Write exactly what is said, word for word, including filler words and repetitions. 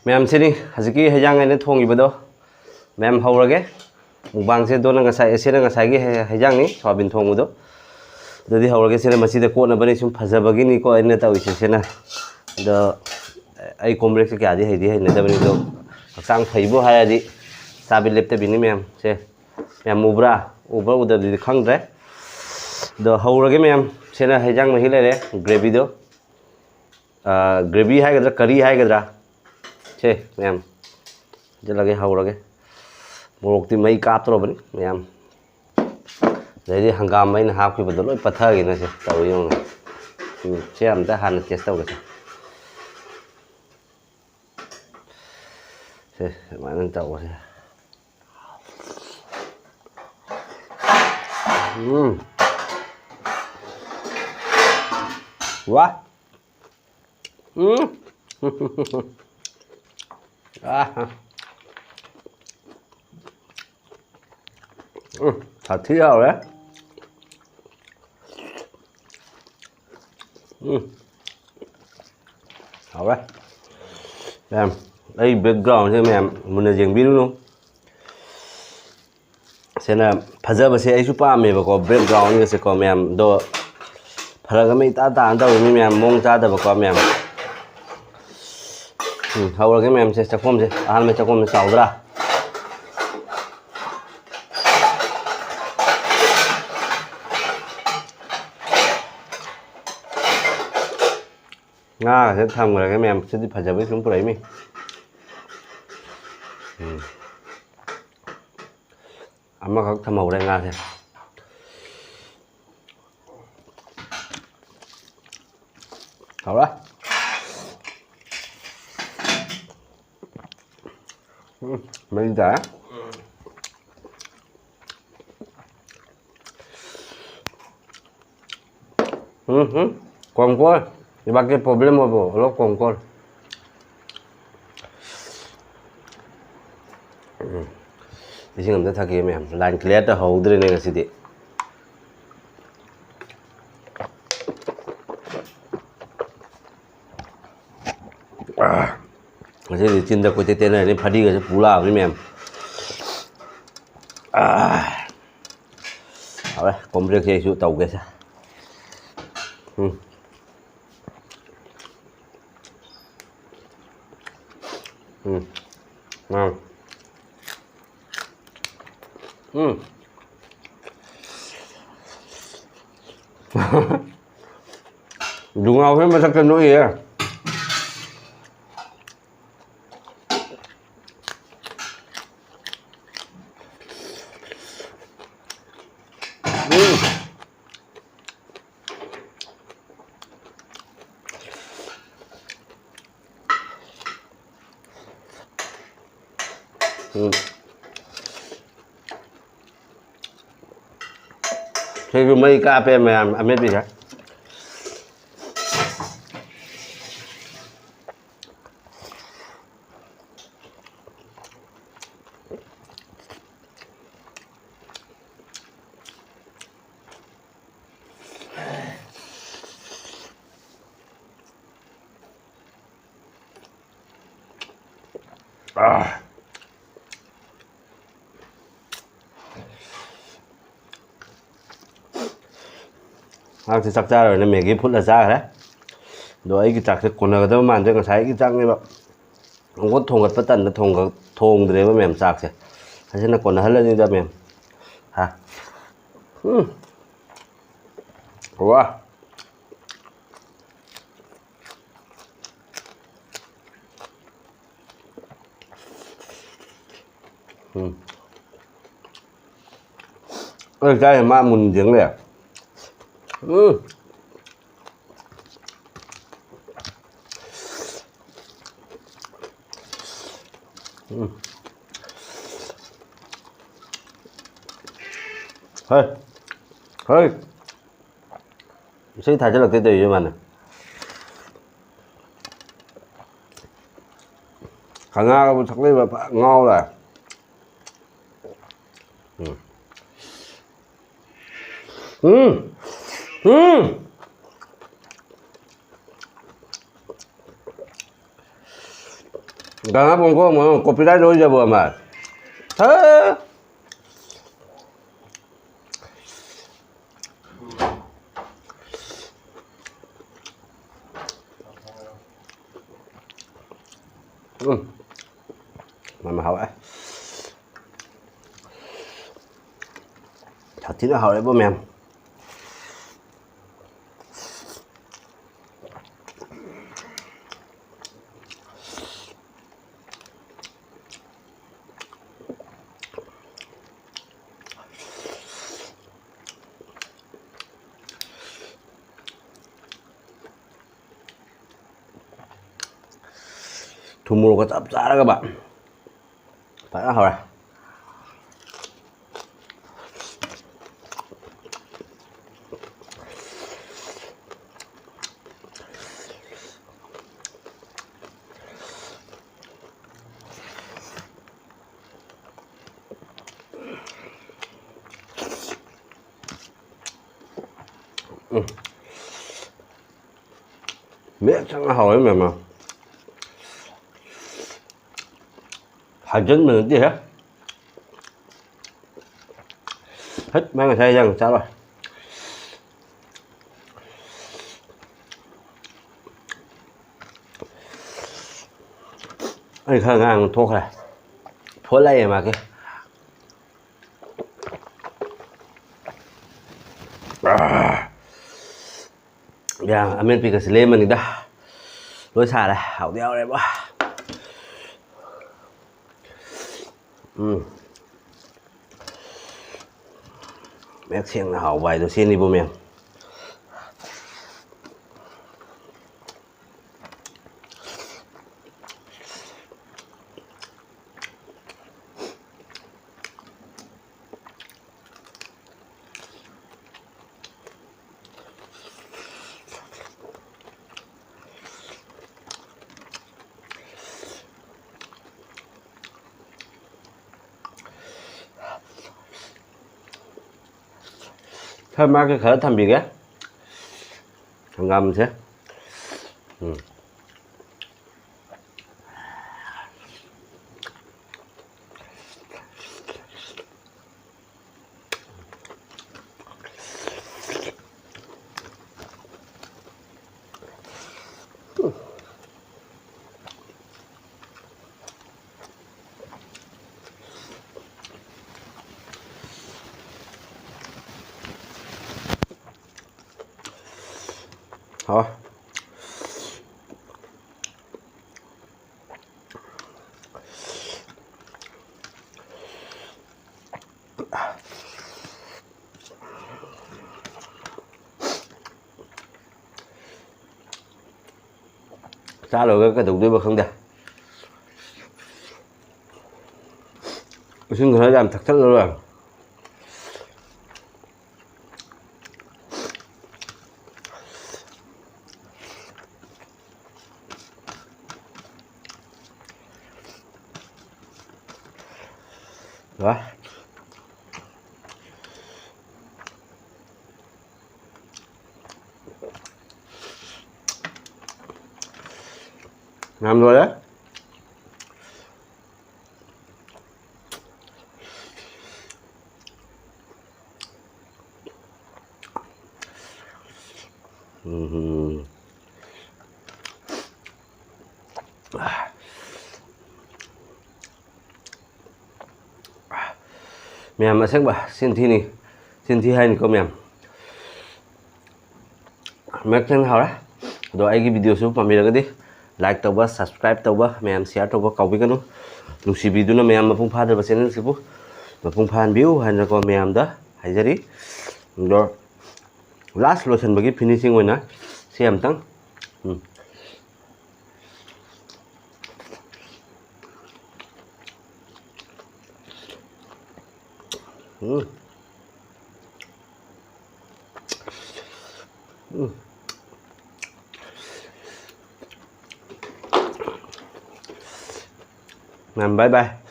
ꯃꯌꯥꯝ, ꯁꯤꯅꯤ ꯍꯧꯖꯤꯛꯀꯤ ꯍꯩꯖꯥꯡ ꯑꯩꯅ ꯊꯣꯡꯈꯤꯕꯗꯣ꯫ ꯃꯌꯥꯝ, ꯍꯧꯔꯒꯦ꯫ ꯃꯨꯛꯕꯥꯡꯁꯦ ꯗꯣꯟꯅ ꯉꯁꯥꯏ, ꯏꯆꯦꯅ ꯉꯁꯥꯏꯒꯤ ꯍꯩ-, ꯍꯩꯖꯥꯡꯅꯤ, ꯁꯣꯌꯥꯕꯤꯟ ꯊꯣꯡꯕꯗꯣ꯫ ꯑꯗꯨꯗꯤ ꯍꯧꯔꯒꯦ꯫ ꯁꯤꯅ ꯃꯁꯤꯗ ꯀꯣꯠꯅꯕꯅꯤ, ꯁꯨꯝ ꯐꯖꯕꯒꯤꯅꯤꯀꯣ ꯑꯩꯅ ꯇꯧꯔꯤꯁꯦ꯫ ꯁꯤꯅ, ꯑꯗꯣ ꯑꯩ ꯀꯣꯝꯕ꯭ꯔꯦꯛꯁꯦ ꯀꯌꯥꯗꯤ ꯍꯩꯗꯤ ꯍꯩꯅꯗꯕꯅꯤ, ꯑꯗꯣ ꯍꯛꯆꯥꯡ ꯐꯩꯕꯨ ꯍꯥꯏꯔꯗꯤ ꯆꯥꯕꯤ ꯂꯦꯞꯇꯕꯤꯅꯤ ꯃꯌꯥꯝ꯫ ꯁꯦ, ꯃꯌꯥꯝ ꯎꯕ꯭ꯔꯥ? ꯎꯕ꯭ꯔꯥ ꯎꯗꯕꯗꯨꯗꯤ ꯈꯪꯗ꯭ꯔꯦ꯫ ꯑꯗꯣ ꯍꯧꯔꯒꯦ ꯃꯌꯥꯝ꯫ ꯁꯤꯅ ꯍꯩꯖꯥꯡ ꯃꯍꯤ ꯂꯩꯔꯦ, ꯒ꯭ꯔꯦꯚꯤꯗꯣ꯫ ꯑꯥ, ꯒ꯭ꯔꯦꯚꯤ ꯍꯥꯏꯒꯗ꯭ꯔꯥ, ꯀꯔꯤ ꯍꯥꯏꯒꯗ꯭ꯔꯥ? ꯁꯦ ꯃꯌꯥꯝ, ꯍꯩꯖꯤꯜꯂꯒꯦ, ꯍꯧꯔꯒꯦ꯫ ꯃꯣꯔꯣꯛꯇꯤ ꯃꯩ ꯀꯥꯞꯇ꯭ꯔꯕꯅꯤ ꯃꯌꯥꯝ꯫ ꯑꯗꯩꯗꯤ ꯍꯪꯒꯥꯝ ꯑꯩꯅ ꯍꯥꯞꯈꯤꯕꯗꯣ ꯂꯣꯏ ꯄꯠꯊꯈꯤꯅꯁꯦ ꯇꯧꯏ, ꯌꯦꯡꯉꯨ꯫ ꯎꯝ, ꯁꯤ ꯑꯝꯇ ꯍꯥꯟꯅ ꯇꯦꯁ ꯇꯧꯒꯦꯁꯦ꯫ ꯁꯦ, ꯁꯨꯃꯥꯏꯅ ꯇꯧꯔꯁꯦ꯫ ꯎꯝ꯫ ꯋꯥ꯫ ꯎꯝ꯫ ꯑꯥ꯫ ꯎꯝ, ꯁꯥꯊꯤ ꯍꯥꯎꯔꯦ꯫ ꯎꯝ꯫ ꯍꯥꯎꯔꯦ꯫ ꯃꯌꯥꯝ, ꯑꯩ backgroundꯁꯦ ꯃꯌꯥꯝ ꯃꯨꯟꯅ ꯌꯦꯡꯕꯤꯔꯨꯅꯨ꯫ ꯁꯤꯅ ꯐꯖꯕꯁꯦ ꯑꯩꯁꯨ ꯄꯥꯝꯃꯦꯕꯀꯣ, backgroundꯒꯁꯦꯀꯣ ꯃꯌꯥꯝ꯫ ꯑꯗꯣ ꯐꯔꯛ ꯑꯃ ꯏꯇꯥ ꯇꯥꯅ ꯇꯧꯔꯤꯅꯤ ꯃꯌꯥꯝ, ꯃꯑꯣꯡ ꯆꯥꯗꯕꯀꯣ ꯃꯌꯥꯝ꯫ ꯎꯝ, ꯍꯧꯔꯒꯦ ꯃꯌꯥꯝꯁꯦ, ꯆꯥꯛꯈꯣꯝꯁꯦ, ꯑꯍꯥꯟꯕ ꯆꯥꯛꯈꯣꯝꯁꯦ ꯆꯥꯎꯗ꯭ꯔꯥ? ꯉꯥꯒꯁꯦ ꯊꯝꯈ꯭ꯔꯒꯦ ꯃꯌꯥꯝ, ꯁꯤꯗꯤ ꯐꯖꯕꯩ ꯁꯨꯝ ꯄꯨꯔꯛꯏꯃꯤ꯫ ꯎꯝ꯫ ꯑꯃꯈꯛ ꯊꯝꯍꯧꯔꯦ ꯉꯥꯁꯦ꯫ ꯍꯧꯔꯦ꯫ ꯎꯝ, ꯃꯩ ꯇꯥꯏ꯫ ꯎꯝ, ꯎꯝ꯫ ꯀꯣꯡꯀꯣꯜ꯫ ꯏꯕꯥꯛꯀꯤ problem ꯑꯣꯏꯕ ꯑꯣꯏꯔꯣ ꯀꯣꯡꯀꯣꯜ꯫ ꯎꯝ꯫ ꯏꯁꯤꯡ ꯑꯝꯇ ꯊꯛꯀꯦ ꯃꯌꯥꯝ꯫ Line clear ꯇꯧꯍꯧꯗ꯭ꯔꯦꯅꯦ ꯉꯁꯤꯗꯤ꯫ ꯑꯥ꯫ ꯉꯁꯤꯗꯤ ꯆꯤꯟꯗ ꯀꯣꯏꯇꯦ ꯇꯦꯟꯅꯔꯅꯤ, ꯐꯗꯤꯒꯁꯦ ꯄꯨ ꯂꯥꯛꯑꯕꯅꯤ ꯃꯌꯥꯝ꯫ ꯑꯥ, ꯍꯥꯎꯔꯦ, ꯀꯣꯝꯄ꯭ꯔꯦꯛꯁꯦ ꯑꯩꯁꯨ ꯇꯧꯒꯦꯁꯦ꯫ ꯎꯝ꯫ ꯎꯝ꯫ ꯎꯝ꯫ ꯎꯝ꯫ ꯗꯨꯉꯥꯎꯈꯩ ꯃꯊꯛꯇ ꯅꯣꯛꯏꯌꯦ꯫ ꯎꯝ꯫ ꯎꯝ꯫ ꯁꯤꯁꯨ ꯃꯩ ꯀꯥꯞꯄꯦ ꯃꯌꯥꯝ ꯑꯃꯦꯠꯄꯤꯁꯦ꯫ ꯑꯥ꯫ ꯆꯥꯛꯁꯦ ꯆꯥꯛ ꯆꯥꯔꯣꯏꯅ ꯃꯦꯒꯤ ꯐꯨꯠꯂ ꯆꯥꯈ꯭ꯔꯦ꯫ ꯑꯗꯣ ꯑꯩꯒꯤ ꯆꯥꯛꯁꯦ ꯀꯣꯟꯅꯒꯗꯕ ꯃꯥꯟꯗ꯭ꯔꯦ, ꯉꯁꯥꯏꯒꯤ ꯆꯥꯛꯅꯦꯕ꯫ ꯑꯃꯨꯛ ꯊꯣꯡꯒꯠꯄ ꯇꯟꯗ ꯊꯣꯡꯒ-, ꯊꯣꯡꯗ꯭ꯔꯦꯕ ꯃꯦꯝ ꯆꯥꯛꯁꯦ꯫ ꯑꯁꯤꯅ ꯀꯣꯟꯅꯍꯜꯂꯅꯤꯗ ꯃꯦꯝ꯫ ꯍꯥ꯫ ꯎꯝ꯫ ꯋꯥ꯫ ꯎꯝ꯫ ꯑꯩ ꯆꯥꯔꯤ ꯃꯥ ꯃꯨꯟ ꯌꯦꯡ ꯂꯩꯔꯦ꯫ ꯎꯝ꯫ ꯎꯝ꯫ ꯍꯣꯏ꯫ ꯍꯣꯏ꯫ ꯏꯁꯩ ꯊꯥꯖꯤꯜꯂꯛꯇꯦ ꯇꯧꯔꯤꯁꯦ ꯃꯥꯅ꯫ ꯀꯪꯉꯥꯒꯕꯨ ꯊꯛꯂꯛꯏꯕ ꯐ-, ꯉꯥꯎꯔꯦ꯫ ꯎꯝ꯫ ꯎꯝ꯫ ꯎꯝ꯫ ꯒꯥꯅꯥ ꯄꯣꯡꯀꯣ ꯑꯃ copyright ꯑꯣꯏꯖꯕ ꯑꯃ꯫ ꯍꯦ! ꯎꯝ꯫ ꯃꯃ ꯍꯥꯎꯋꯦ꯫ ꯁꯥꯊꯤꯅ ꯍꯥꯎꯔꯦꯕꯣ ꯃꯌꯥꯝ꯫ ꯊꯨꯝ ꯃꯣꯔꯣꯛꯀ ꯆꯞ ꯆꯥꯔꯒꯕ꯫ ꯐꯖꯅ ꯍꯧꯔꯦ꯫ ꯎꯝ꯫ ꯃꯦꯠ ꯆꯪꯅ ꯍꯥꯎꯋꯦ ꯃꯦꯝꯃ꯫ ꯍꯥꯏꯖꯟꯕ ꯅꯠꯇꯦꯍꯦ꯫ ꯍꯠ, ꯃꯥ ꯉꯁꯥꯏ ꯌꯥꯝ ꯆꯥꯔꯣꯏ꯫ ꯑꯩ ꯈꯔ ꯉꯥꯡ ꯊꯣꯛꯈ꯭ꯔꯦ꯫ ꯐꯣꯟ ꯂꯥꯛꯑꯦ ꯃꯥꯒꯤ꯫ ꯑꯥ꯫ ꯌꯥ, ꯑꯃꯦꯠꯄꯤꯒꯁꯤ ꯂꯦꯝꯃꯅꯤꯗ꯫ ꯂꯣꯏ ꯁꯥꯔꯦ꯫ ꯍꯥꯎꯗꯤ ꯍꯥꯎꯔꯦꯕ꯫ ꯎꯝ꯫ ꯃꯌꯦꯛ ꯁꯦꯡꯅ ꯍꯥꯎꯕ ꯍꯥꯏꯗꯣ ꯁꯤꯅꯤꯕꯨ ꯃꯦꯝ꯫ ꯈꯔ ꯃꯥꯒꯤ ꯈꯔ ꯊꯝꯕꯤꯒꯦ꯫ ꯍꯪꯒꯥꯝꯁꯦ꯫ ꯎꯝ꯫ ꯍꯥꯎ꯫ ꯆꯥ ꯂꯣꯏꯔꯒ ꯀꯩꯗꯧꯗꯣꯏꯕ ꯈꯪꯗꯦ꯫ ꯏꯁꯤꯡ ꯈꯔ ꯌꯥꯝ ꯊꯛꯆꯜꯂ ꯂꯣꯏꯔꯦ꯫ ꯋꯥ꯫ ꯃꯌꯥꯝ ꯂꯣꯏꯔꯦ꯫ ꯎꯝ꯫ ꯃꯌꯥꯝ, ꯑꯁꯦꯡꯕ ꯆꯤꯟ ꯊꯤꯅꯤ, ꯆꯤꯟ ꯊꯤ ꯍꯥꯏꯅꯤꯀꯣ ꯃꯌꯥꯝ꯫ ꯃꯦꯛꯁꯟ ꯍꯥꯎꯔꯦ꯫ ꯑꯗꯣ ꯑꯩꯒꯤ videoꯁꯨ ꯄꯥꯝꯕꯤꯔꯒꯗꯤ like ꯇꯧꯕ, subscribe ꯇꯧꯕ, ꯃꯌꯥꯝ share ꯇꯧꯕ ꯀꯥꯎꯕꯤꯒꯅꯨ꯫ ꯅꯨꯡꯁꯤꯕꯤꯗꯨꯅ ꯃꯌꯥꯝ ꯃꯄꯨꯡ ꯐꯥꯗ꯭ꯔꯕ channelꯁꯤꯕꯨ ꯃꯄꯨꯡ ꯐꯥꯍꯟꯕꯤꯌꯨ ꯍꯥꯏꯅꯀꯣ ꯃꯌꯥꯝꯗ ꯍꯥꯏꯖꯔꯤ꯫ ꯑꯗꯣ last ꯂꯣꯏꯁꯤꯟꯕꯒꯤ finishing ꯑꯣꯏꯅ ꯁꯤ ꯑꯝꯇꯪ, ꯎꯝ꯫ ꯎꯝ꯫ ꯎꯝ꯫ ꯃꯌꯥꯝ, bye bye꯫